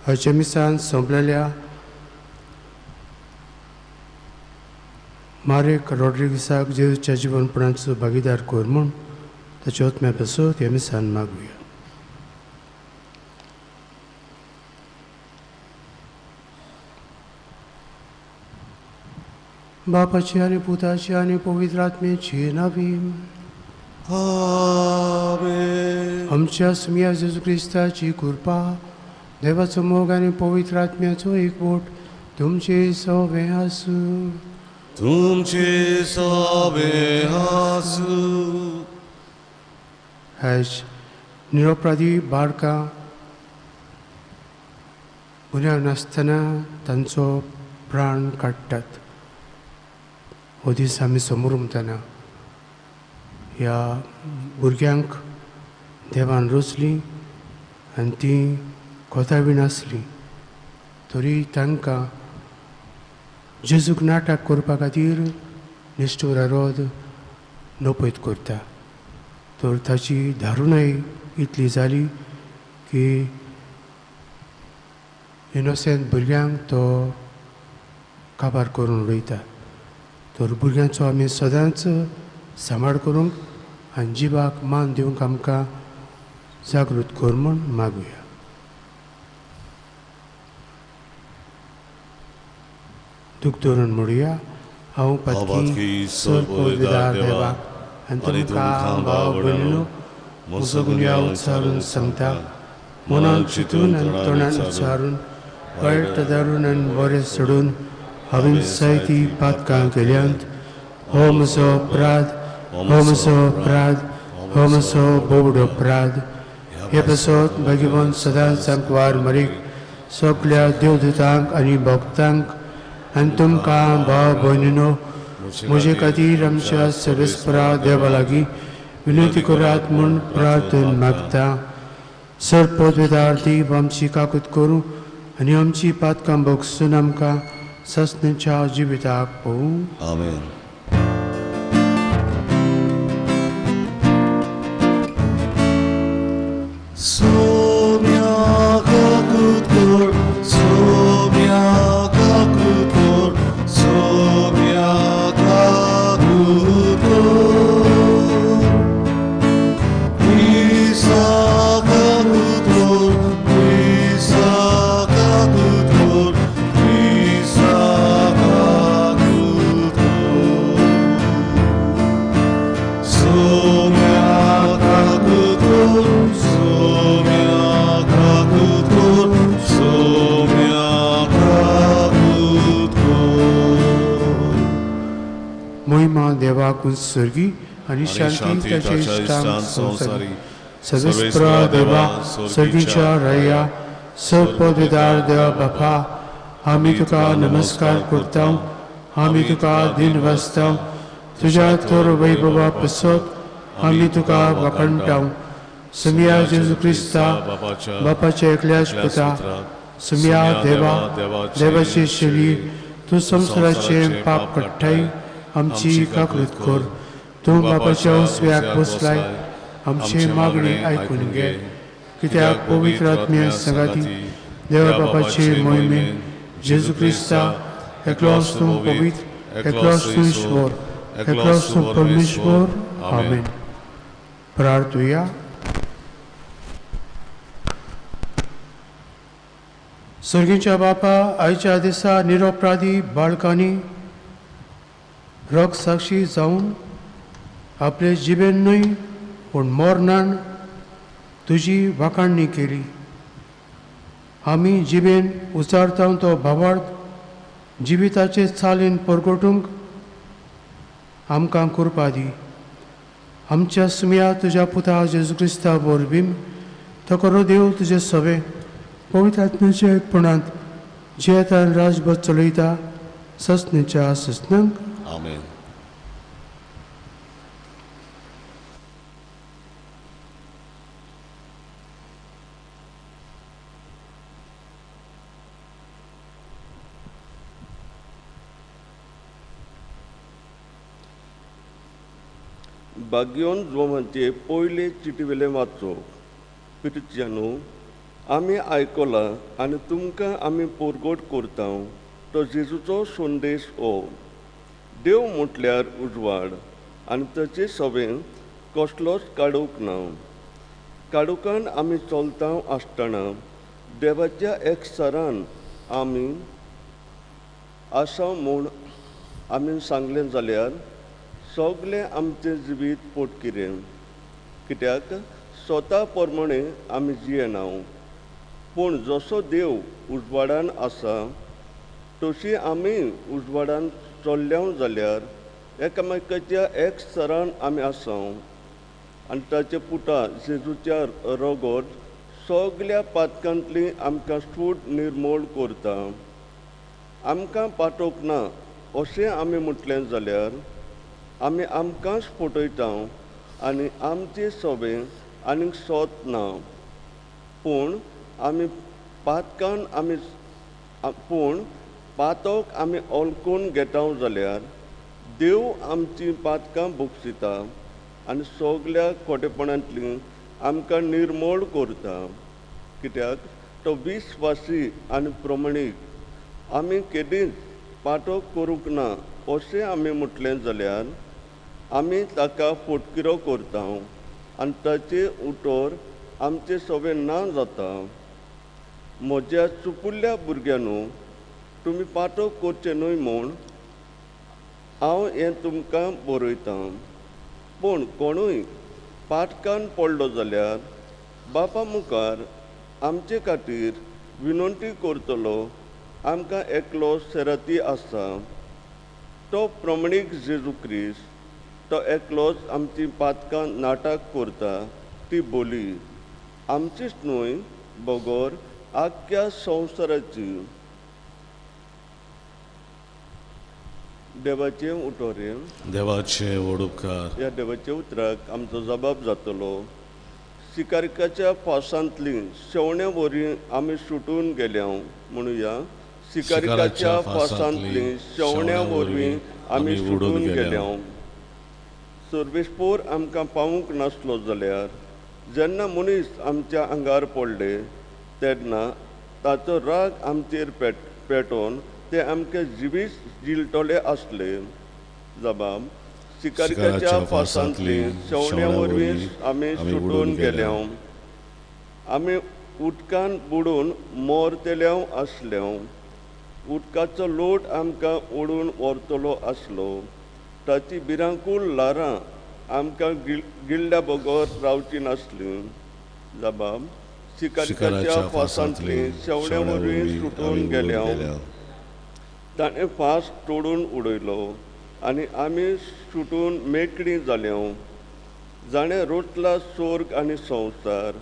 आयच्या मिसान सोंपलेल्या मारेक रॉड्रिगसाक जेजूच्या जिवनपणाचो भागीदार कर म्हूण ताच्या आत्म्या पासत ह्या मिसान मागुया. बापाची आनी पुताची आनी पवित्र आत्म्याची नावी. आमेन. आमच्या सुमिया जेजू क्रिस्ताची कृपा, देवाचो मोग आनी पवित्र आत्म्याचो एकवट तुमचे सवे आसूं. तुमचे सवे आसूं. आयज निरपराधी बाळकां गुन्यांव नासतना तांचो प्राण काडटात. हो दीस आमी समोर उमतना ह्या भुरग्यांक देवान रोचलीं आनी तीं कोता बी नासलीं तरी तांकां जेजूक नाटक करपा खातीर निश्ठूर रोद नपयत करता. तर ताची दारुणाय इतली जाली की इनोसेंट भुरग्यांक तो काबार करून उडयता. तर भुरग्यांचो आमी सदांच सांबाळ करूंक आनी जिवाक मान दिवंक आमकां जागृत कर म्हूण मागुया. दूख धरून म्हणुया, हांव पातकी सर्वदार देवा आनी तुमकां भाव भयणीनो म्हजो गुन्यांव उच्चारून सांगता, मनान चिंतून आनी तोंडान उच्चारून, वायट धरून आनी बरें सोडून हांवें जायतीं पातकां केल्यांत. हो म्हजो अपराध, हो म्हजो अपराध, हो म्हजो बोबडो अपराध. हे पासत भगवान सदांच आमकां मरीक सगल्या देवदूतांक आनी भक्तांक आनी तुमकां भाव भयणीनो म्हजे खातीर आमच्या सर्वेस्परा देवा लागीं विनंती करात म्हूण प्रार्थन मागता. सर पदवेदार देव आमची काकूत करूं आनी आमची पातकां भोगसून आमकां सस्नेच्या जिविताक पळोवं. आमेन. सोम्या काकूत कर, सोम्या काकूत कर, सोम्या काकूत कर. क्रिस्ता काकूत कर, क्रिस्ता काकूत कर, क्रिस्ता काकूत कर. सोम्या काकूत कर, सोम्या काकूत कर, सोम्या काकूत कर. महिमा देवाक उत्सर्गी आनी शांती ताच्या इश्टांक संवसारी. सर्वेस्परा देवा, सर्गीच्या रया, सर्वपदवेदार देवा बापा, आमी तुका नमस्कार करता, आमी तुका दिन वाचता, तुज्या थोर वैभवा पासत आमी तुका वाखणटा. सुमिया जेजू क्रिस्ता बापाच्या एकल्याच पुता, सुमिया देवा देवाचे शरीर, तूं संवसाराचें पाप काडटाय, आमची काकूत कर. तूं बापाच्या उजव्याक बसलाय, आमची मागणी आयकून घे. कित्याक पवित्र आत्म्या सांगाती देवा बापाचे मोहिमेन जेजू क्रिस्ता एकलोच तूं पवित्र, एकलोच तूं ईश्वर, एकलोच तूं परमेश्वर. आमेन. प्रार्थुया. सर्गीच्या बापा, आयच्या दिसा निरपराधी बाळकांनी रक्त साक्षी जावन आपले जिबेन न्हय पूण मरणान तुजी वाखाणणी केली. आमी जिबेन उचारता तो भावार्थ जिविताचे चालीन परगटूंक आमकां कृपा दी. आमच्या सुमया तुज्या पुता जेजू क्रिस्ता वरवीं तो करो देव तुजे सवे पवित्र आत्म्याच्या एकपणांत जियेतान राजभर चलयता ससनेच्या ससनांक. आमेन. बाग्योन रोमांचे पयले चिटीवेले वाचो. पिरिच्यानो, आमी आयकला आनी तुमकां आमी परगट करता तो जेजूचो संदेश हो. देव म्हटल्यार उजवाड आनी ताचे सवें कसलोच काडूंक ना. काडूकान आमी चलता आसतना देवाच्या एकसरान आमी आसा म्हूण आमी सांगलें जाल्यार सगळें आमचें जिवीत पोटकिरें, कित्याक स्वता प्रमाणे आमी जियेना. पूण जसो देव उजवाडान आसा तशी आमी उजवाडान चल्ल्या जाल्यार एकामेकाच्या एकसरान आमी आसा आनी ताचे पुता जेजूच्या रगत सगल्या पातकांतली आमकां सूट निर्मूल करता. आमकां पातोक ना अशें आमी म्हटलें जाल्यार आमी आमकांच फटयता आनी आमचे सोबें आनीक सोत ना. पूण आमी पातकान आमी पूण पातक आमी ओळखून घेता जाल्यार देव आमची पातकां बक्षिता आनी सगल्या खोटेपणांतली आमकां निर्मूल करता, कित्याक तो विस्वासी आनी प्रमाणीक. आमी केदींच पातक करूंक ना अशें आमी म्हटलें जाल्यार आमी ताका फटकिरो करता आनी ताचें उतर आमचें सगळें ना जाता. म्हज्या चुपुल्ल्या भुरग्यांनो, तुमी पातक करचें न्हय म्हूण हांव हें तुमकां बरयतां. पूण कोणूय पातकान पडलो जाल्यार बापा मुखार आमचे खातीर विनंती करतलो आमकां एकलो सेराती आसा, तो प्रमाणीक जेजू क्रिस्त. तो एकलोच आमची पातकां नाटक करता ती बोली आमचीच न्हय बगर आख्ख्या संवसाराची. देवाचें उतर, देवाचे व्हड उपकार. ह्या देवाच्या उतराक आमचो जबाब जातलो. शिकारिकाच्या फासांतली शेवण्या वरी आमी सुटून गेल्या म्हणुया. शिकारिकाच्या फासांतली शेवण्या वरवीं आमी सुटून गेल्या. सर्वेस्पोर आमकां पावूंक नासलो जाल्यार जेन्ना मनीस आमच्या आंगार पडले तेन्ना ताचो राग आमचेर पेटोवन ते आमकां जिवीत जिलतले आसले. जबाब, शिकारिकाच्या फासांतली शेवण्या वरवीं आमी सुटून गेल्या. आमी उदकान बुडून मरतल्या आसल्या. उदकाचो लोट आमकां ओडून व्हरतलो आसलो. ताची भिरांकूळ ल्हारां आमकां गिळ्ळ्या बगर रावची नासली. जबाब, शिकारिकाच्या फासांतली शेवण्या वरवीं सुटून गेल्या. ताणें फास तोडून उडयलो आनी आमी सुटून मेकळीं जाल्या. जाणें रोटला स्वर्ग आनी संवसार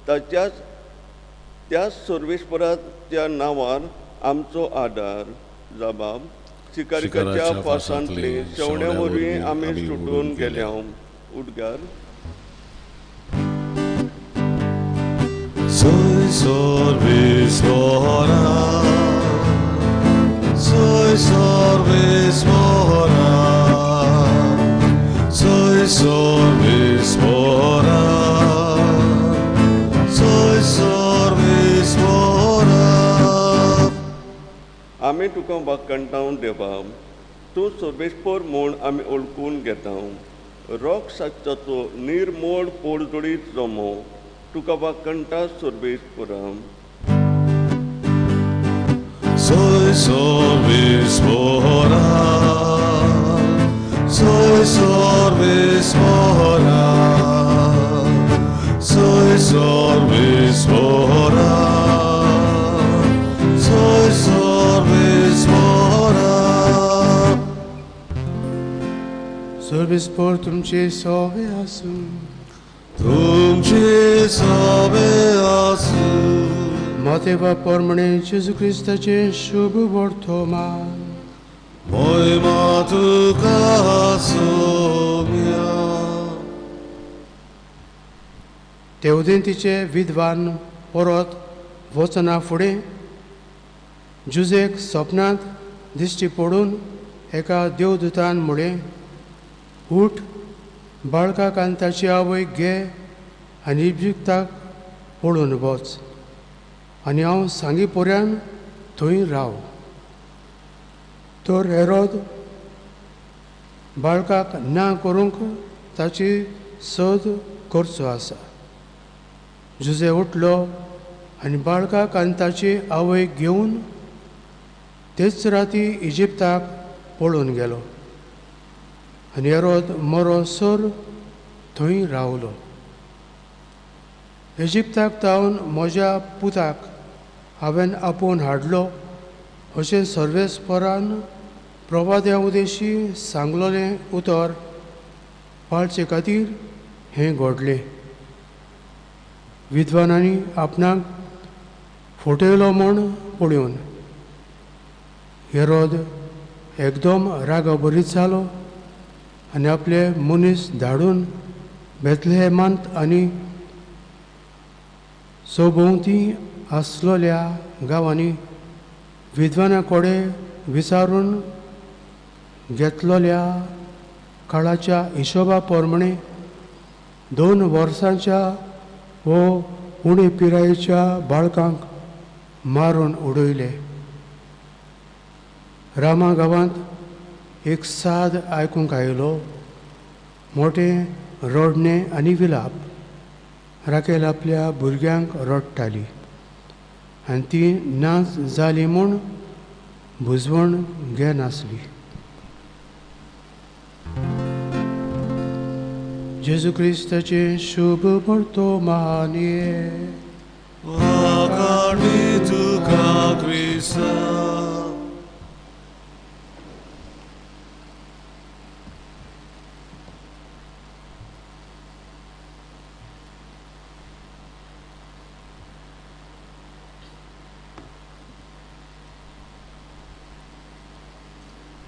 ताच्याच त्याच सर्वेस्पराच्या नांवार आमचो आदार. जबाब, शिकारिकाच्या फासांतली शेवण्या वरवीं आमी सुटून गेल्या. उद्गार. Soy Sarvesvara, soy Sarvesvara, soy Sarvesvara, soy Sarvesvara. आमी तुका वाक्कणटाव देवा, तूं सर्वेस्पर म्हूण आमी ओळखून घेता. रोग साच्चाचो निर्मोळ पोडजोडीत जमो तुका वाक्कणटा सर्वेस्परा. Soy Sarvesvara, soy Sarvesvara, soy Sarvesvara, soy Sarvesvara. सर्वेस्पर तुमचे सोवे आसूं. तुमचे सोवे आसूं. मातेवा परमणे जेजू क्रिस्ताचें शुभ वर्तमान. मोहिमा तुका सोम्या. तेवदेंतीचे विद्वान परत वचना फुडें जुजेक सपनांत दिश्टी पडून एका देवदूतान म्हळें, उठ, बाळकाक आनी ताची आवयक घे आनी इजिप्ताक पळून वच आनी हांव सांगी पर्यान थंय राव. तर हेरोद बाळकाक ना करूंक ताची सोद करचो आसा. जुजे उठलो आनी बाळकाक आनी ताची आवयक घेवन तेच राती इजिप्ताक पळून गेलो आनी हेरोद मरोसर थंय रावलो. इजिप्ताक तावन म्हज्या पुताक हांवें आपोवन हाडलो अशें सर्वेस्परान प्रवाद्या उदेशी सांगलोलें उतर पाळचे खातीर हें घडलें. विद्वानांनी आपणाक फटयलो म्हूण पळोवन हेरोद एकदम रागाभरीत जालो आनी आपले मनीस धाडून बेथलेहेमांत आनी सोभोंवती आसलोल्या गांवांनी विद्वाना कडेन विचारून घेतलोल्या काळाच्या हिशोबा प्रमाणे 2 वर्सांच्या वो उणे पिरायेच्या बाळकांक मारून उडयले. रामा गांवांत एक साद आयकूंक आयलो, मोटें रडणें आनी विलाप. राकेल आपल्या भुरग्यांक रडटाली आनी ती नाच जाली म्हूण भुजवण घेनासली. जेजू क्रिस्ताचें शुभ वर्तमानये. तुका क्रिस्ता.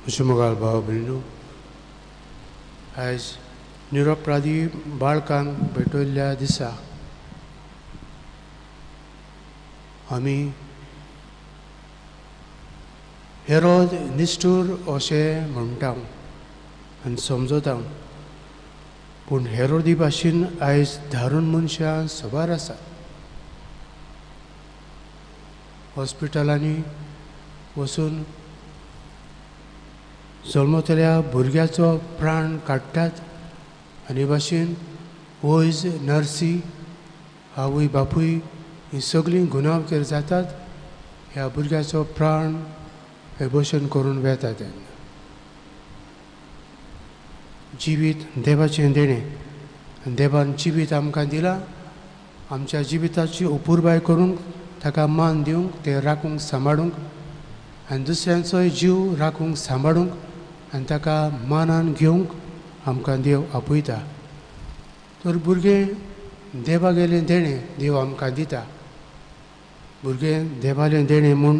म्हज्या मोगाळ भाव भयणीनो, आयज निरपराधी बाळकांक भेटयल्ल्या दिसा आमी हेरोद निश्ठूर अशें म्हणटा आनी समजता, पूण हेरोदी भाशेन आयज धारून मनशां सबार आसात. हॉस्पिटलांनी वचून जल्मतल्या भुरग्याचो प्राण काडटात आनी भाशेन वैज, नर्सी, आवय बापूय ही सगळीं गुन्यांवकार जातात. ह्या भुरग्याचो प्राण एबोशन करून वेता. तेन्ना जिवीत देवाचें देणें आनी देवान जिवीत आमकां दिलां. आमच्या जिविताची अपुरबाय करूंक, ताका मान दिवंक, तें राखूंक सांबाळूंक आनी दुसऱ्यांचोय जीव राखूंक सांबाळूंक आनी ताका मानान घेवंक आमकां देव आपयता. तर भुरगें देवागेलें देणें देव आमकां दिता. भुरगें देवालें देणें म्हूण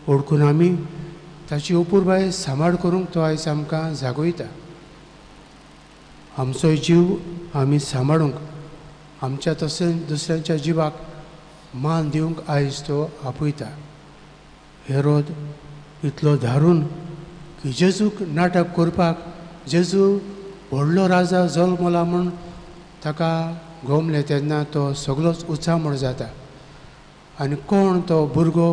ओळखून आमी ताची अपुरबाय सांबाळ करूंक तो आयज आमकां जागयता. आमचोय जीव आमी सांबाळूंक, आमच्या तशेंच दुसऱ्यांच्या जिवाक मान दिवंक आयज तो आपयता. हेरोद इतलो धारून की जेजूक नाटक करपाक, जेजू व्हडलो राजा जल्मला म्हूण ताका गोमलें तेन्ना तो सगळोच उचामळ जाता आनी कोण तो भुरगो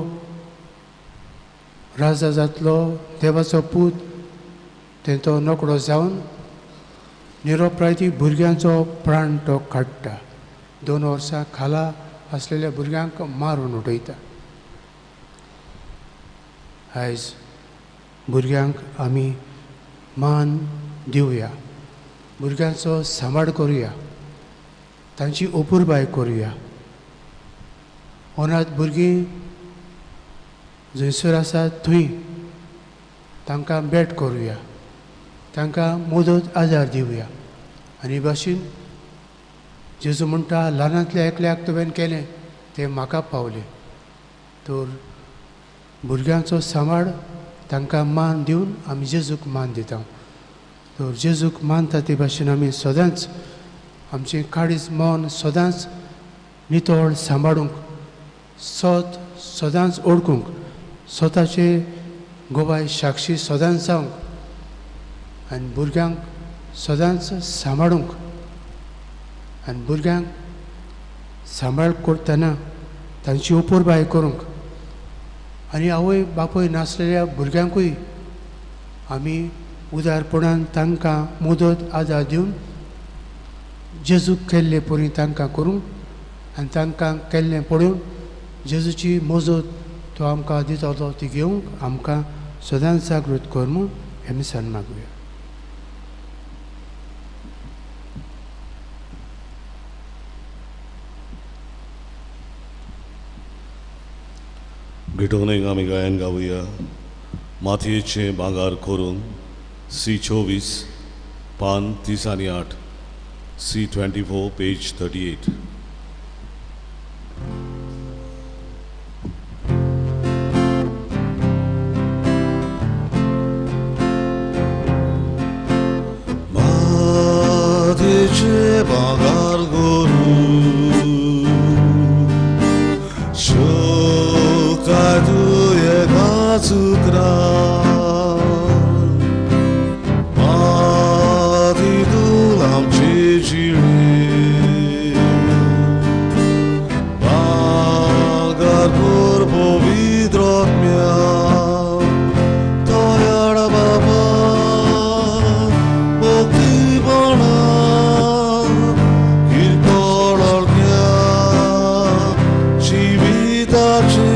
राजा जातलो, देवाचो पूत, तें तो नकडो जावन निरपराधी भुरग्यांचो प्राण तो काडटा. 2 वर्सां खाला आसलेल्या भुरग्यांक मारून उडयता. आयज भुरग्यांक आमी मान दिवया, भुरग्यांचो सांबाळ करुया, तांची अपुरबाय करुया. अनाथ भुरगीं जंयसर आसा थंय तांकां भेट करुया, तांकां मदत आदार दिवया. आनी भाशेन जेजू म्हणटा, ल्हानांतल्या एकल्याक तुवें केलें तें म्हाका पावलें. तर भुरग्यांचो सांबाळ, तांकां मान दिवन आमी जेजूक मान दिता. तर जेजूक मानता ते भाशेन आमी सदांच आमचें काळीज मन सदांच नितळ सांबाळूंक, सत सदांच ओळखूंक, स्वताचे गोवाय साक्षी सदांच जावंक आनी भुरग्यांक सदांच सांबाळूंक आनी भुरग्यांक सांबाळ करतना तांची अपुरबाय करूंक आनी आवय बापूय नासलेल्या भुरग्यांकूय आमी उदारपणान तांकां मदत आदार दिवन जेजूक केल्ले परी तांकां करूंक आनी तांकां केल्लें पळोवन जेजूची मजत तो आमकां दिता ती घेवंक आमकां सदांच जागृत कर म्हूण हें मिसान मागुया. भेटोवणेक आमी गायन गावया मातयेचें भांगर करून सी 24 पान 30 आनी 8 सी 24 पेज 38. मातयेचें भांगर करून चुकरा माती तूं आमची जिणी भांगर कर पवित्र आत्म्या तयार बाबा भक्तीपणा किरकोळ जिविताचें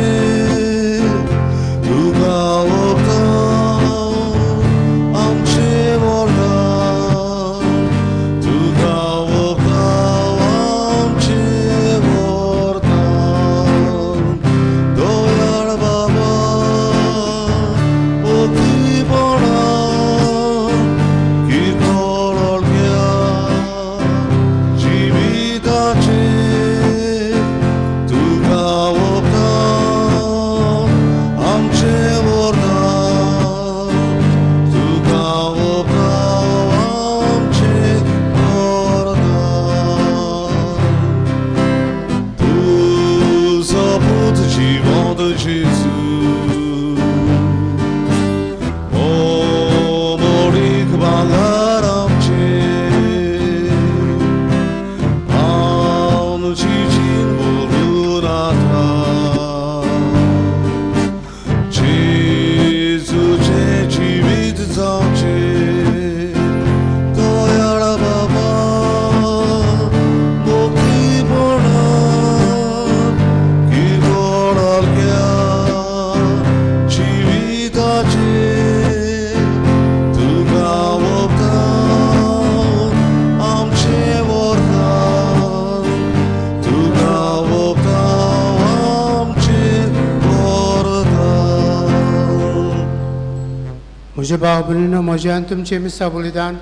म्हज्या भाव भयणीनो, म्हजें आनी तुमचें मिसा बलिदान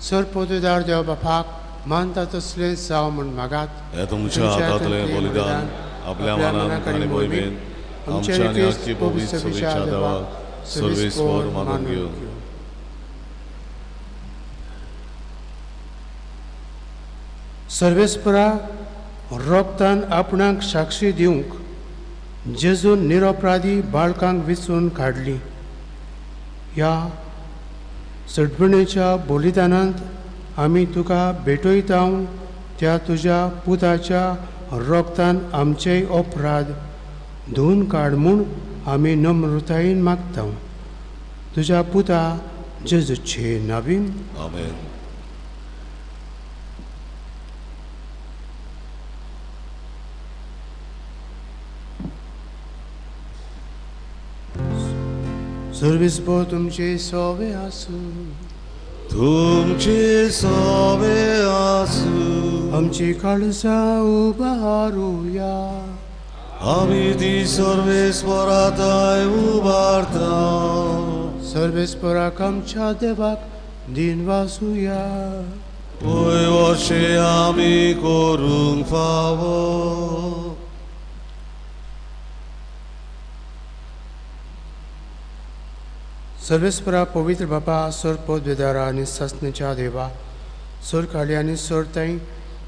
सर पोतुदार देव बापाक मानता तसलें जावं म्हूण मागात. हें तुमच्या हातांतलें बलिदान आपल्या मनान आनी मोहिमेन आमच्या आनी आख्खी पवित्र सभेच्या देवाक सर्वेस्पर मानून घेवं. सर्वेस्परा रोगतान आपणाक साक्षी दिवंक जेजून निरपराधी बाळकांक विचून काडली. ह्या सडबणेच्या बलिदानांत आमी तुका भेटयता त्या तुज्या पुताच्या रोगतान आमचेय अपराध धुवन काड म्हूण आमी नम्रतायेन मागता. तुज्या पुता जेजूचे नावीन आमेन. सर्वीस भो तुमचे सोवे आसूं, तुमचे सोवे आसूं. आमची काळजां उबारुया, आमी ती सर्वेस्पराताय उबारता. सर्वेस्पराक आमच्या देवाक दिन वासुया. पळय अशें आमी करूंक फावो. सर्वेस्परा पवित्र बापा, सर पदवेदारा आनी सासणेच्या देवा, सर काळी आनी सर ताई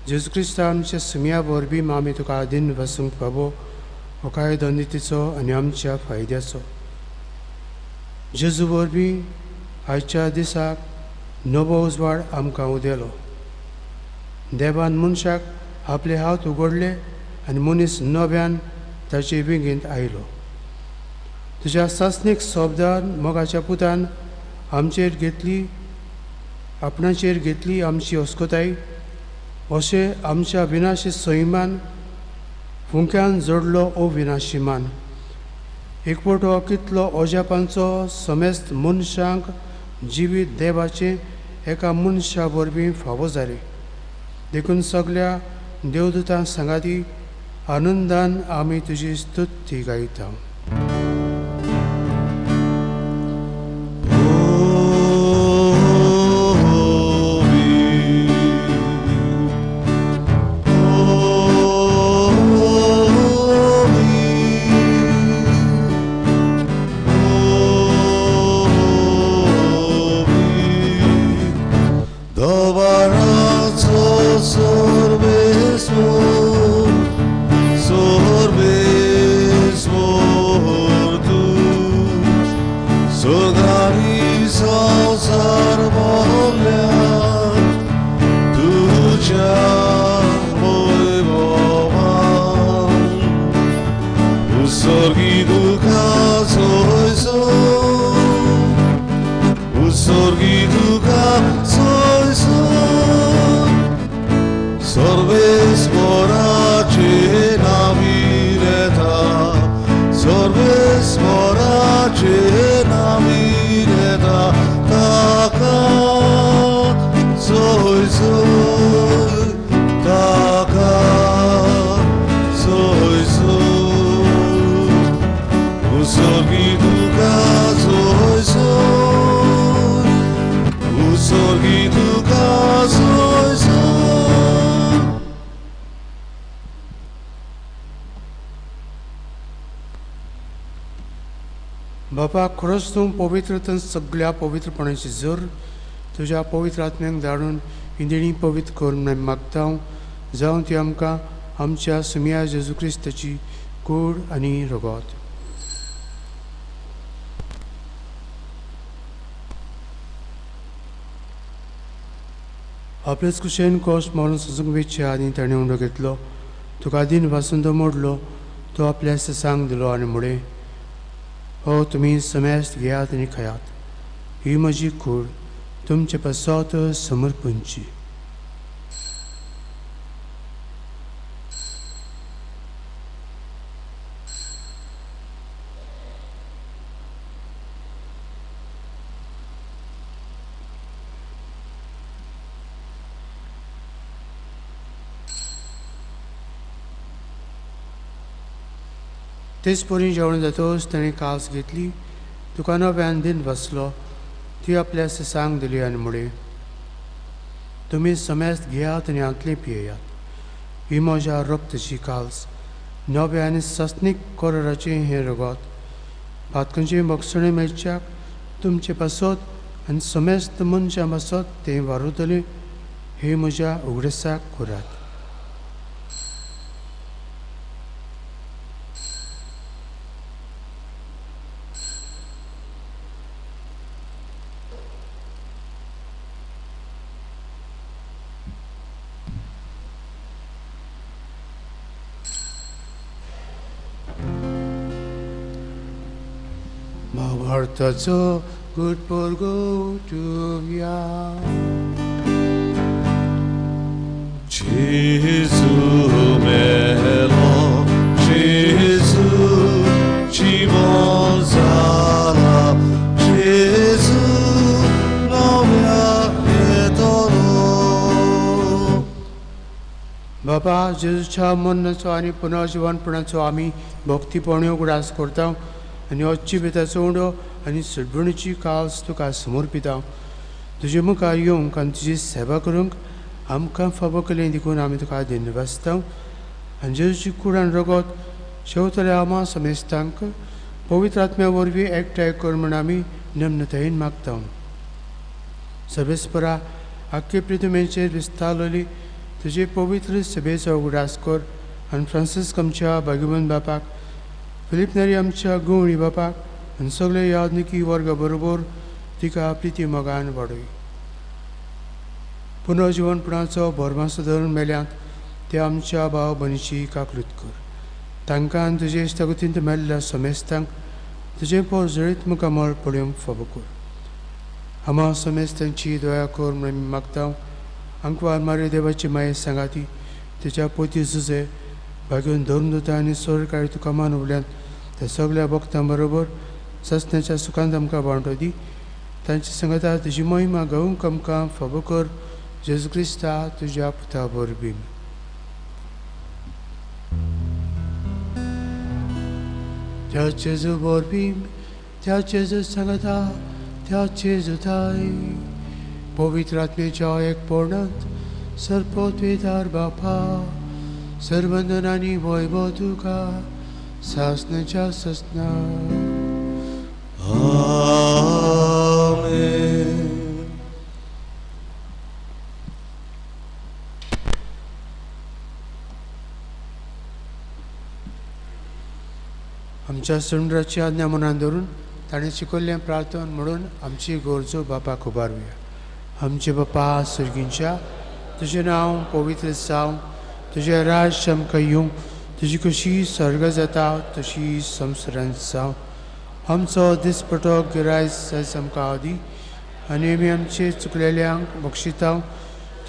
जेजू क्रिस्ता आमच्या सुमया वरवीं आमी तुका आदीन वसूंक फावो हो कायदो नितीचो आनी आमच्या फायद्याचो. जेजू वरवीं आयच्या दिसाक नवो उजवाड आमकां उदेलो. देवान मनशाक आपले हात उगडले आनी मनीस नव्यान ताचे वेंगेंत आयलो. तुज्या सासणीक शब्दान मोगाच्या पुतान आमचेर घेतली आपणाचेर घेतली आमची अस्कताय अशें आमच्या विनाशी सैमान फुंक्यान जोडलो अविनाशी मान. एकवटो कितलो अजापांचो समेस्त मनशांक जिवीत देवाचें एका मनशा वरवीं फावो जालें. देखून सगल्या देवदूतां सांगाती आनंदान आमी तुजी स्तुती गायता. बापा खरोच तूं पवित्रतन सगळ्या पवित्रपणाची जर तुज्या पवित्र आत्म्यांक धाडून ही देणी पवित्र कर म्हूण मागता जावं ती आमकां आमच्या सुमिया जेजू क्रिस्ताची कूड आनी रगत. आपलेच कुशेन कोश मारून सोसूंक वेचे आनी ताणें उंडो घेतलो, तुका दिन वासून तो मोडलो, तो आपल्या सांग दिलो आनी म्हळें, हो तुमी समेस्त घेयात आनी खायात, ही म्हजी कूड तुमचे पासत समर्पणची. तेच परी जेवण जातकच ताणें कास घेतली, तुका नव्यान दिन बसलो, ती आपल्या सांग दिली आनी म्हळें, तुमी समेस्त घेयात आनी हांतली पियेयात, ही म्हज्या रक्तची काल्स, नव्या आनी सस्नीक कराराचें हें रगत, पातकांचे बक्षणें मेळच्याक तुमचे पासत आनी समेस्त मनशां पासत तें वारुतलें, हे म्हज्या उगडसाक करात. भावार्थाचो गुड परगटुया. जेजू मेलो, जेजू जिवन जाला, जेजू नव्या येतलो. बाबा जेजूच्या मरणाचो आनी पुनर्जिवनपणाचो आमी भक्तीपणी उगडास करता आनी अच्छी बेताचो उंडो आनी सडबणीची काल्स तुका समर्पिता. तुजे मुखार येवंक आनी तुजी सेवा करूंक आमकां फावो केलें देखून आमी तुका धन्यवाद. आनी जेजूची कूड आनी रगत शेवतल्या आमा समेस्तांक पवित्र आत्म्या वरवीं एकठांय कर म्हूण आमी नम्रतायेन मागता. सर्वेस्परा आख्खे प्रितुमेचेर विस्तारलेली तुजे पवित्र सभेचो उगडास कर आनी फ्रांसिस्क आमच्या भाग्यवंत बापाक, फिलीप नेरी आमच्या गवळी बापाक आनी सगळे यादनिकी वर्गा बरोबर तिका प्रिती मोगान वाडय. पुनर्जिवनपणाचो भरमासो धरून मेल्यांत ते आमच्या भाव भयणीची काकलूत कर. तांकां तुजे इश्टागतींत मेल्ल्या समेस्तांक तुजें पोर जळीत मुखामळ पळोवंक फावो कर. आमा समेस्तांची दया कर म्हूण आमी मागता. आंकवार मारी देवाची माये सांगाती तेच्या पोती जुजे भाग्योन धरून दिता आनी सरकारी तुका मान उरल्यान त्या सगळ्या भक्तां बरोबर ससण्याच्या सुखांत आमकां वांटो दी. तांची सांगता तुजी महिमा गावंक आमकां फावो कर. जेजू क्रिस्ता तुज्या पुता वरवीं. त्या जेजू वरवीं, त्या जेजू सांगता, त्या जेजू थाय पवित्र आत्म्याच्या एकपणांत सर्वपवित्र बापा सर्वंदन आनी वैभव तुका सासणाच्या सासणा. आमेन. आमच्या सुंदराची आज्ञा मनान धरून ताणें शिकयल्लें प्रार्थन म्हणून आमची गरजो बापाक उबारुया. आमचे बापा सर्गींच्या, तुजें नांव पवित्र जावं, तुजें राज्य आमकां येवं, तुजी कशी स्वर्ग जाता तशी संवसारांत जावं. आमचो दिसपटो गिरायस आयज आमकां दी आनी आमी आमचे चुकलेल्यांक बक्षिता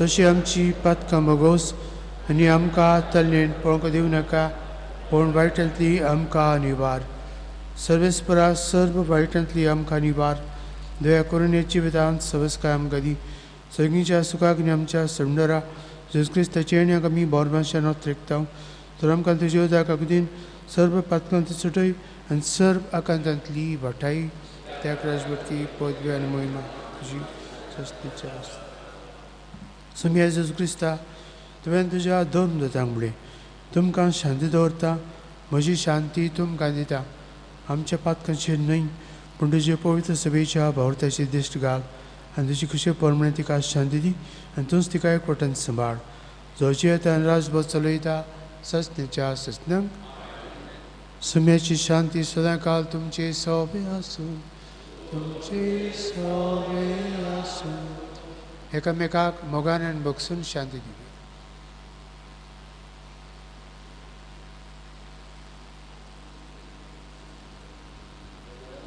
तशी आमची पातकां भोगोस आनी आमकां तल्लीन पळोवंक दिवं नाका, पूण वायटांतली आमकां निवार. सर्वेस्परा सर्व वायटांतली आमकां निवार. दया करुणेची जिवितांत सवस्काय आमकां दी. सगळींच्या सुखाक आनी आमच्या सुंदरा जेजू क्रिस्ताचे येण्याक आमी बोरमाशान त्रेकता. तर आमकां तुज्या उदक अगदीन सर्व पातकांत सुटय आनी सर्व आकांतांतली वाटाय. त्या राजवटकी पदवी आनी महिमा तुजी सस्तीच्या आसता. सुमिया जेजू क्रिस्ता, तुवें तुज्या दोन दोतांक म्हणलें, तुमकां शांती दवरता, म्हजी शांती तुमकां दिता. आमच्या पातकांचेर न्हय पूण तुजे पवित्र सभेच्या भावर्थाची दिश्ट घाल आनी तुजी खुशे प्रमाणे तिका शांती दी आनी तूंच तिका एकवटान सांबाळ. जो जियेता आनी राजभर चलयता ससण्याच्या ससण्यांक. सुम्याची शांती सदांकाल तुमचे सोबे आसूं, तुमचे सोबे आसूं. एकामेकाक मोगान आनी बगसून शांती दिवया.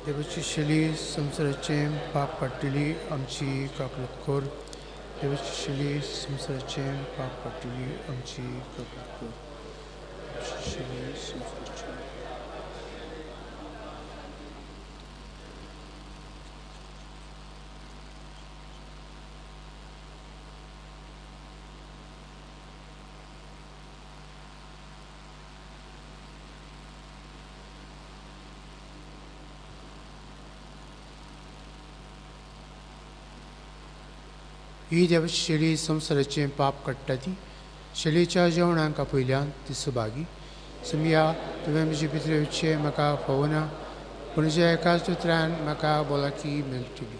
देवाची शैली संवसाराचें पाप पडटली आमची काकलूत कर. देवाची शैली संवसाराचें पाप पडटली आमची काकलूत कर. शैली संवसाराचें. ही देवाची शेळी संवसाराचें पाप काडटा ती शेळीच्या जेवणाक आपयल्यान ती सुभागी. सुमिया, तुवें म्हजे भितर येवचें म्हाका फावना, पूण तुज्या एकाच उतरान म्हाका भलायकी मेळटली.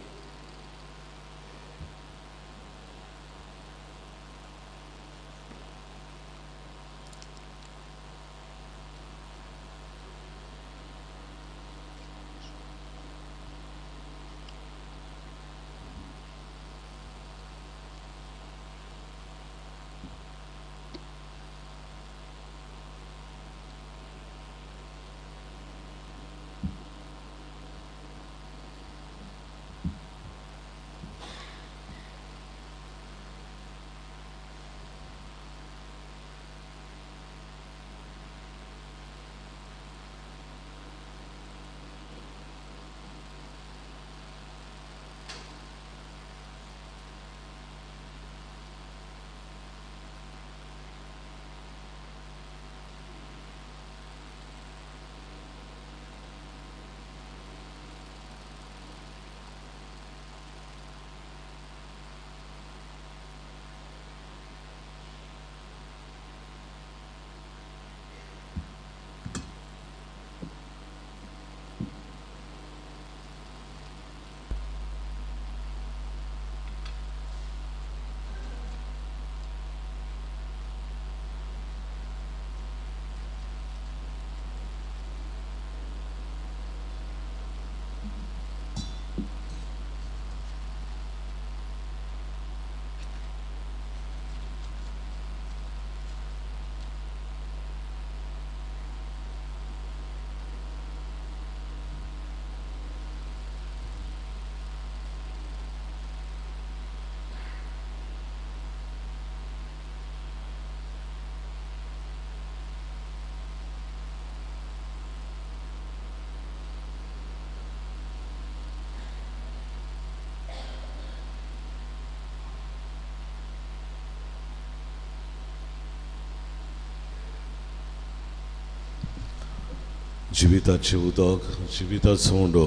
जिविताचें उदक, जिविताचो उंडो.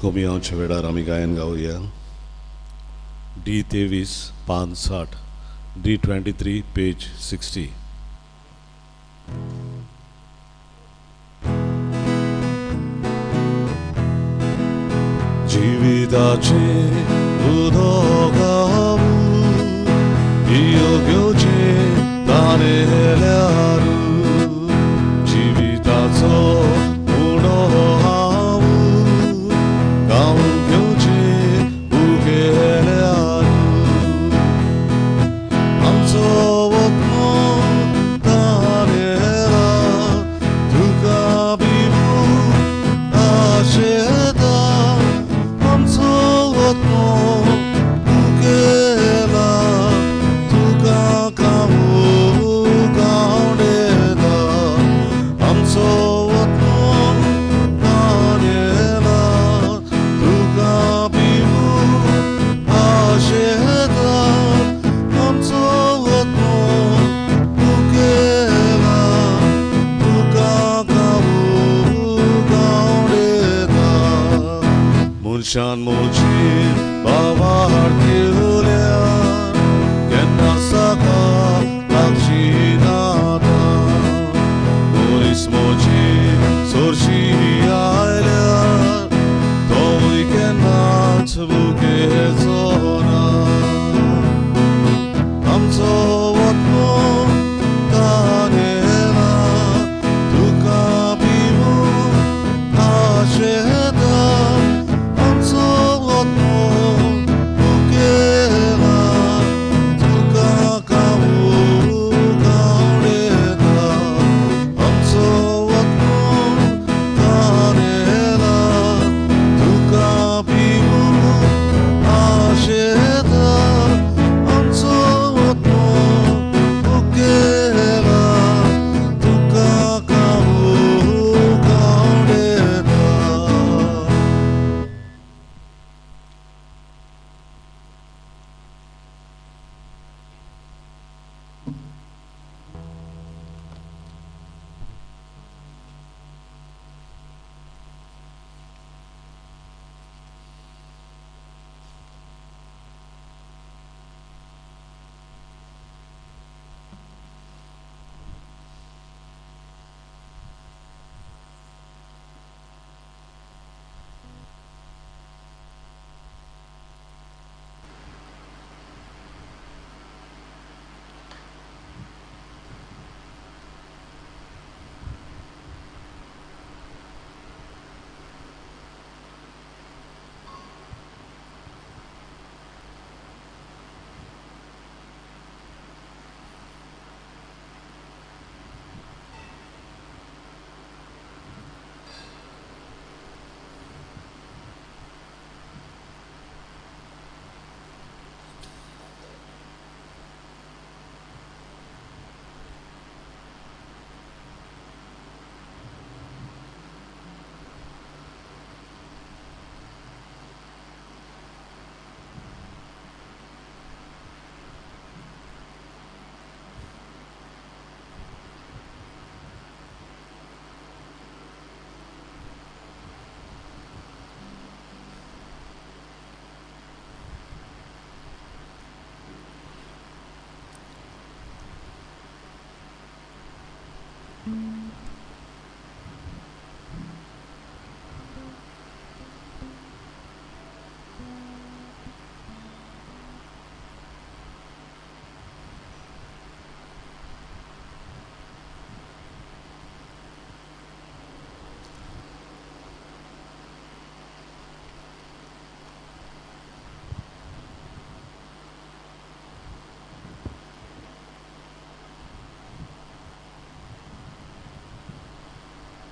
कोमियांवच्या वेळार आमी गायन गावया. डी 23 पान 60, डी 23 पेज 60. जिविताचे उदक हांव पियोवचे तानेल्यार, जिविताचो उणो हांव गावूंक घेवचे उगेल्यार. आमचो वतनो तानेला तुका भिवून आशेता, आमचो वतनो उगेला तुका गावडेता. आमचो वतनो तानेला तुका भिवून आशेता, आमचो वतनो उगेला तुका गावडेता. मनशान म्हजी बावार दिल्या केन्ना साका लागची नाता, मनीस म्हजी सोरशी आयल्या तोवूय केन्नाच भुकेचो ना. आमचो वतनो तानेला तुका भिवून आशेता, आमचो वतनो उगेला तुका गावडेता. आमचो वतनो तानेला तुका भिवून आशेता, आमचो वतनो उगेला तुका गावडेता.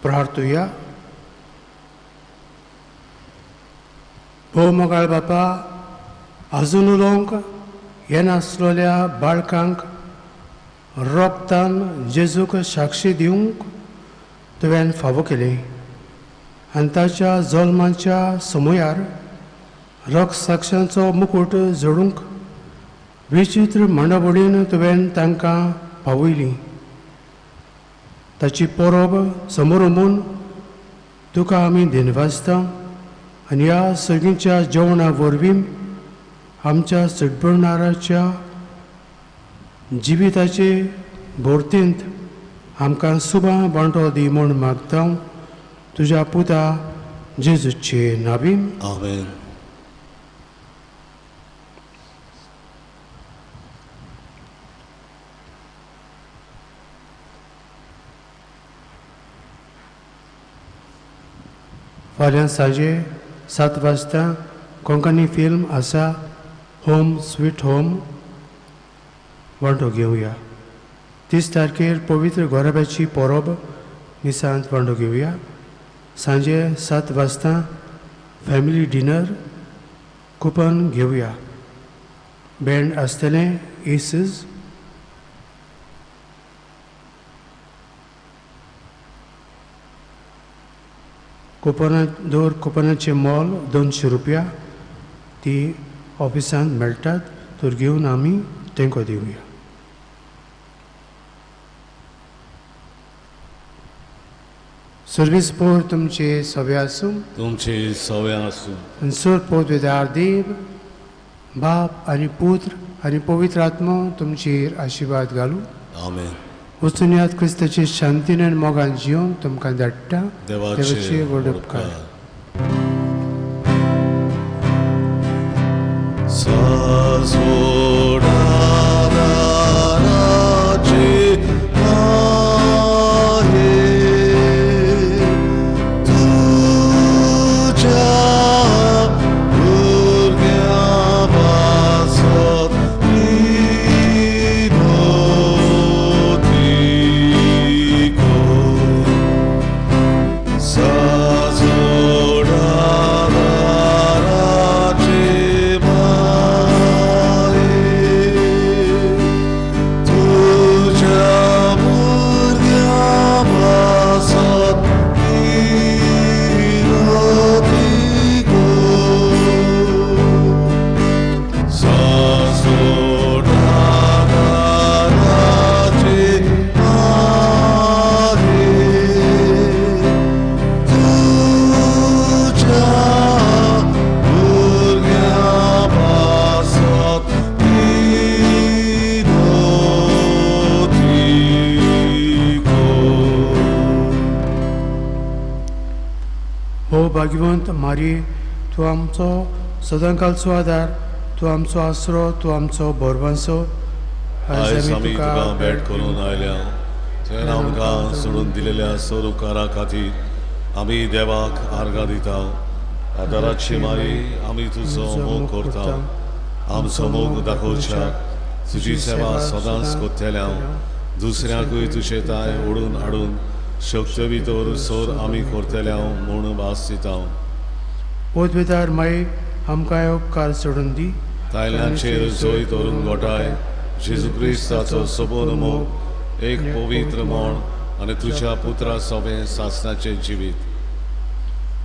प्रार्थुया. भोव मोगाळ बापा, आजून उलोवंक येनासलेल्या बाळकांक रोगतान जेजूक साक्षी दिवंक तुवें फावो केली आनी ताच्या जल्माच्या समयार रक्त साक्षांचो मुकूट जोडूंक विचित्र मांडावळीन तुवें तांकां पावयली. ताची परब समोर तुका आमी दिनवासता आनी ह्या सगळींच्या जेवणा वरवीं आमच्या सटबणाराच्या जिविताचे भोरतेंत आमकां सुबा वांटो दी म्हूण मागता तुज्या पुता जेजूचे नावीन. आमेन. फाल्यां सांजे 7 वाजता कोंकणी फिल्म आसा होम स्वीट होम वांटो घेवया. 30 तारखेर पवित्र गोराब्याची परब मिसांत वांटो घेवया. सांजे 7 वाजता फॅमिली डिनर कुपन घेवया. बँड आसतलें एसीज. कुपना दर कुपनाचें मोल 200 रुपया ती ऑफिसांत मेळटात तर घेवन आमी तेंको दिवया. सर्वीस पोर तुमचे सवे आसूं, तुमचे सवे आसूं. आनी सर पोर देव बाप आनी पुत्र आनी पवित्र आत्मो तुमचेर आशिर्वाद घालूं. आमेन. वचून याद क्रिस्ताचे शांतीन आनी मोगान जिवंक तुमकां धाडटा. देवाचे व्हड उपकार. भाग्यवंत मारी, तूं आमचो सदांकालचो आदार, तूं आमचो आसरो, तूं आमचो भरवंसो. आयज आमी तुका भेट करून आयल्या, तुवें आमकां सोडून दिलेल्या सर उपकारा खातीर आमी देवाक आर्गां दिता. आदाराची मारी, आमी तुजो मोग करता. आमचो मोग दाखोवच्याक तुजी सेवा सदांच करतल्या. दुसऱ्याकूय तुजे ताय ओडून हाडून शक्त भितर सर आमी करतल्या म्हूण भास दिता. पदवेदार माई, आमकां उपकार सोडून दी. तायलांचेर जोय धरून गोठाय जेजू क्रिस्ताचो सबोन मोग एक पवित्र म्हण आनी तुज्या पुत्रा सोबें सासणाचें जिवीत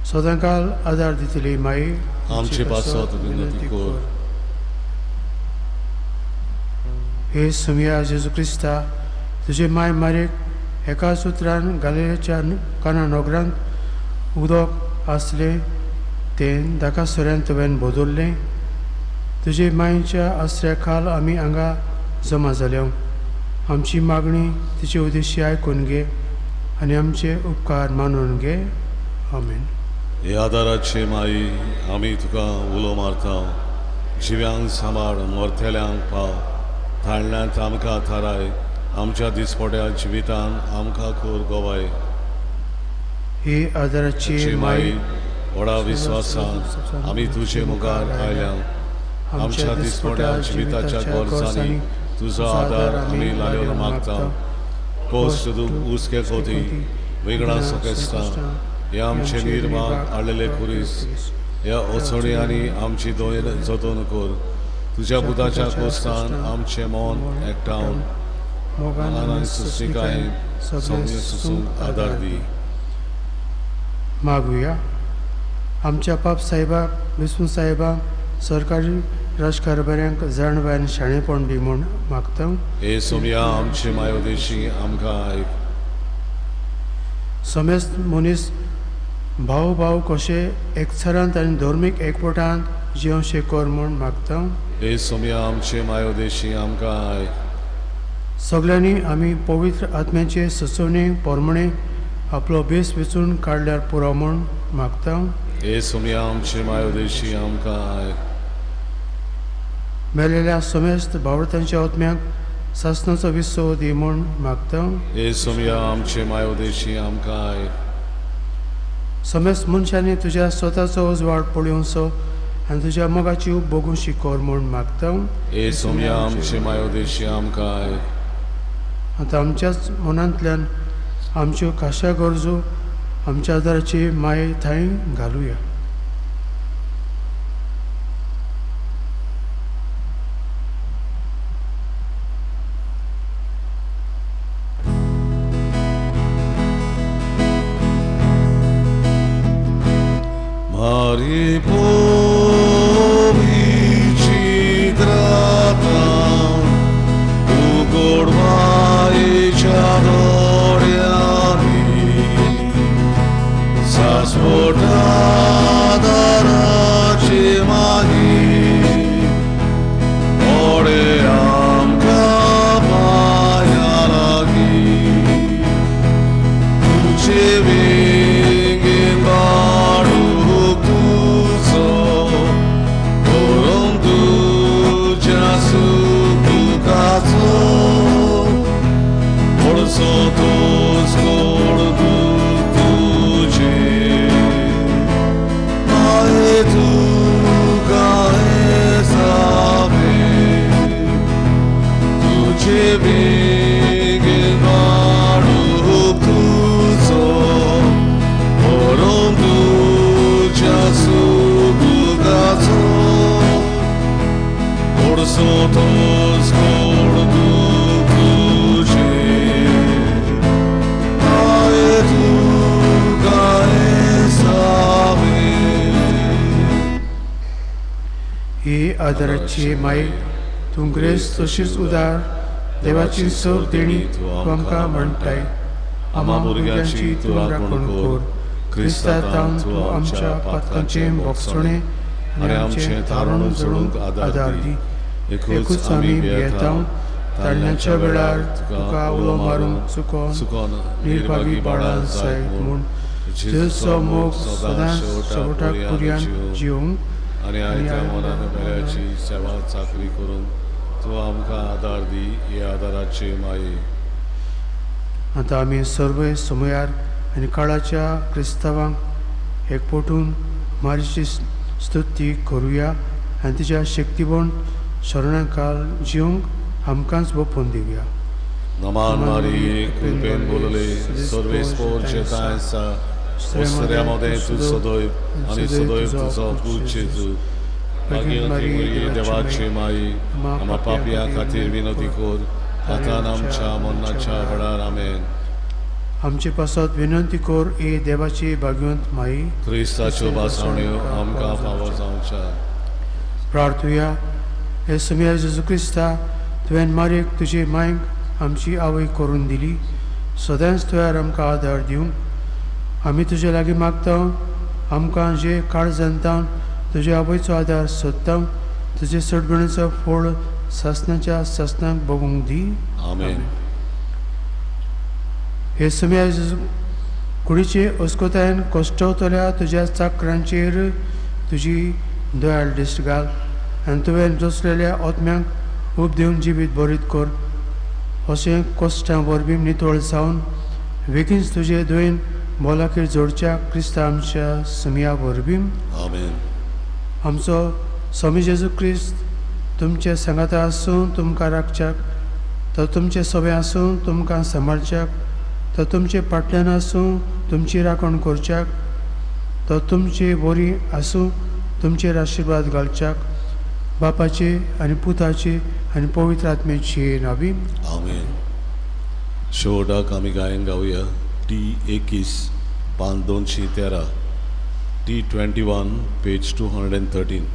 सदांकाल आदार दितली माई. आमचे पासत विनंती कर. हे सुमिया जेजू क्रिस्ता, तुजे माय मारेक एका सुत्रान गालिलेच्या काना नगरांत उदक आसलें तें धाका सोऱ्यान तुवें बदल्लें. तुजे मायेच्या आसऱ्या खाल आमी हांगा जमा जाल्या. आमची मागणी तिचे उद्देशी आयकून घे आनी आमचे उपकार मानून घे. आमेन. हे आदाराचे माई, आमी तुका उलो मारता. जिव्यांक सांबाळ, मरतल्यांक पाव, थाळ्यांत आमकां थाराय, आमच्या दिसपट्या जिवितान आमकां खोर गोवाय. हे आदाराची माई, व्हडा विस्वासान आमी तुजे मुखार आयल्या. आमच्या दिसपट्या जिविताच्या गरजांनी तुजो आदार आमी लाल्यो मागता. कोश्ट दूख हुस्के खोती वेगळा सोकेस्ता हे आमचे निर्माण हाडलेले खुरीस ह्या ओसोडयांनी आमची दोन जतन कर. तुज्या पुताच्या कोस्तान आमचें मन एकठावन मोगान आनी सुस्तिकायेन सगळें सुसूंक आदार दी. मागुया. आमच्या पाप साहेबाक, विष्णू साहेबाक, सरकारी राजकारभाऱ्यांक जाणवाय आनी शाणेपण दी म्हूण मागता. हे सोमया, आमचे मायोदेशी आमकां आयक. समेस्त मनीस भाव भाव कशे एकचारांत आनी धर्मीक एकवटांत जियोवशें कर म्हूण मागता. हे सोमया आमचे मायोदेशी आमकां आयक. सगल्यांनी आमी पवित्र आत्म्याचे सुचोवणे प्रमाणे आपलो भेस वेंचून काडल्यार पुरो म्हूण मागता. हे सोमया आमचे मायोदेशी आमकां आयक. मेलेल्या समेस्त भावर्थांच्या आत्म्यांक सासणाचो विसव दी म्हूण मागता. हे सोमया आमचे मायोदेशी आमकां आयक. समेस्त मनशांनी तुज्या स्वताचो उजवाड पळोवचो आनी तुज्या मोगाची उब भोगूशी कर म्हूण मागता. हे सोमया आमचे मायोदेशी आमकां आयक. आतां आमच्याच मनांतल्यान आमच्यो खाशा गरजो आमच्या आदाराची माये थंय घालुया. Mari povicitrata, tu gormaicia doriani, sa sfortata racimani, ore amca paialagi, tu ce vingin ही आदराची माई तूं ग्रेस तशीच उदार देवाची सर देणी तूं आमकां म्हणटाय. आमा भुरग्यांची तूं राखण कर. क्रिस्तांत तूं आमच्या पातकांचें भोगसणें आनी आमचें थारण जोडूंक आदार दी. एकूच आमी भियेता ताळण्याच्या वेळार तुका उलो मारूंक चुकोन निर्भागी बाळां जायत म्हूण जेजूचो मोग सदांच शेवटाक पुर्यान जिवंक आनी आयत्या मनान बऱ्याची सेवा चाकरी करून तूं आमकां आदार दी. हे आदाराची माये. आतां आमी सर्व समयार आनी काळाच्या क्रिस्तांवांक एकपटून मारीची स्तुती करुया आनी तिच्या शक्तीबण शरणाकाल जिवंक आमकांच वोपून दिवया. नमान मारी कृपेन बोलले सर्वेस्पोरचे तांसा वस्त्र्या मदें तूं सदैव आनी सदैव तुजो पूत जेजू. भाग्यवती देवाची माई आमा पापया खातीर विनंती कर आतां आमच्या मरणाच्या वेळार. आमेन. आमचे पासत विनंती कर ए देवाची भाग्यवंत माई. क्रिस्ताच्यो भासावण्यो आमकां फावो जावच्या. प्रार्थुया. हे सोमया जेजू क्रिस्ता, तुवें मारयेक तुजे मायक आमची आवय करून दिली. सदांच तुवें आमकां आदार दिवंक आमी तुजे लागीं मागता. आमकां जे काळजांतावन तुजे आवयचो आदार सोदता तुजे सडगणीचो फोळ सासणाच्या सासणाक भोगूंक दी. आमेन. हे सोमया कुडीचे अस्कोतायेन कश्टवतल्या तुज्या चाकरांचेर तुजी दयाळ दिश्ट घाल आनी तुवें जोसलेल्या आत्म्यांक उब दिवन जिवीत बरीत कर. अशें कश्टां वरवीं नितळ जावन बेगीनच तुजे दयेन मोलाकीर जोडच्या क्रिस्ता आमच्या समिया वरवीं. आमेन. आमचो स्वामी जेजू क्रिस्त तुमचे सांगाता आसून तुमकां राखच्याक, तो तुमचे सोबे आसून तुमकां सांबाळच्याक, तो तुमचे फाटल्यान आसूं तुमची राखण करच्याक, तो तुमचे बरी आसूं तुमचेर आशिर्वाद घालच्याक. बापाचे आनी पुताचे आनी पवित्र आत्म्याचे नावी. आमेन. शेवटाक आमी गायन गावया. टी 21 पान 213, T 21 page 213.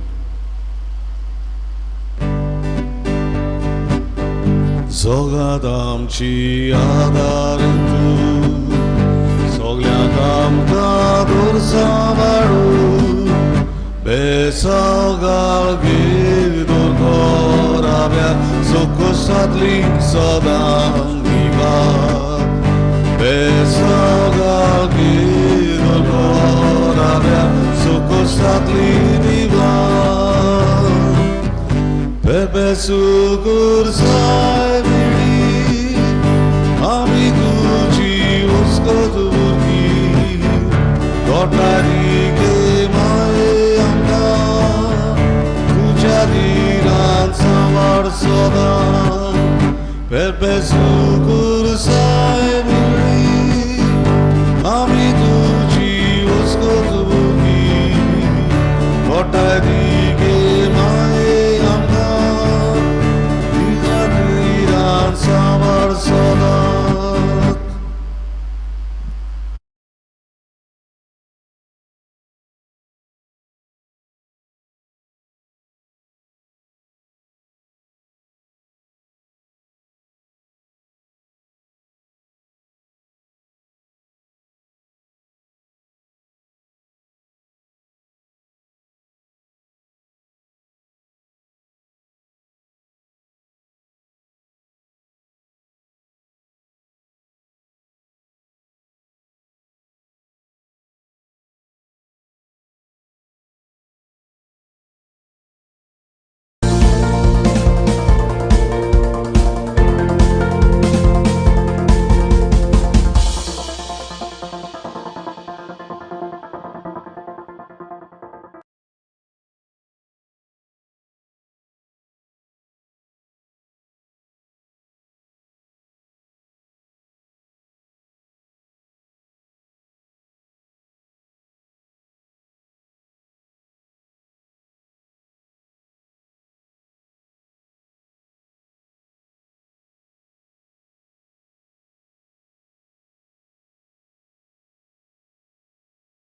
जगात आमची आदार तूं, सगळ्यांक आमकां दूर सांबाळू बेसाव गाळगीर दूर कोराव्या सुकुसांतली सदां निभा बेसाव गाळगीर दूर कोराव्या सुकुसांतली निभा Pepe sucursai mili, ami tuji uskot burki, gotari ke mae amka, tuja diran samar soda. Pepe sucursai mili, ami tuji uskot burki, gotari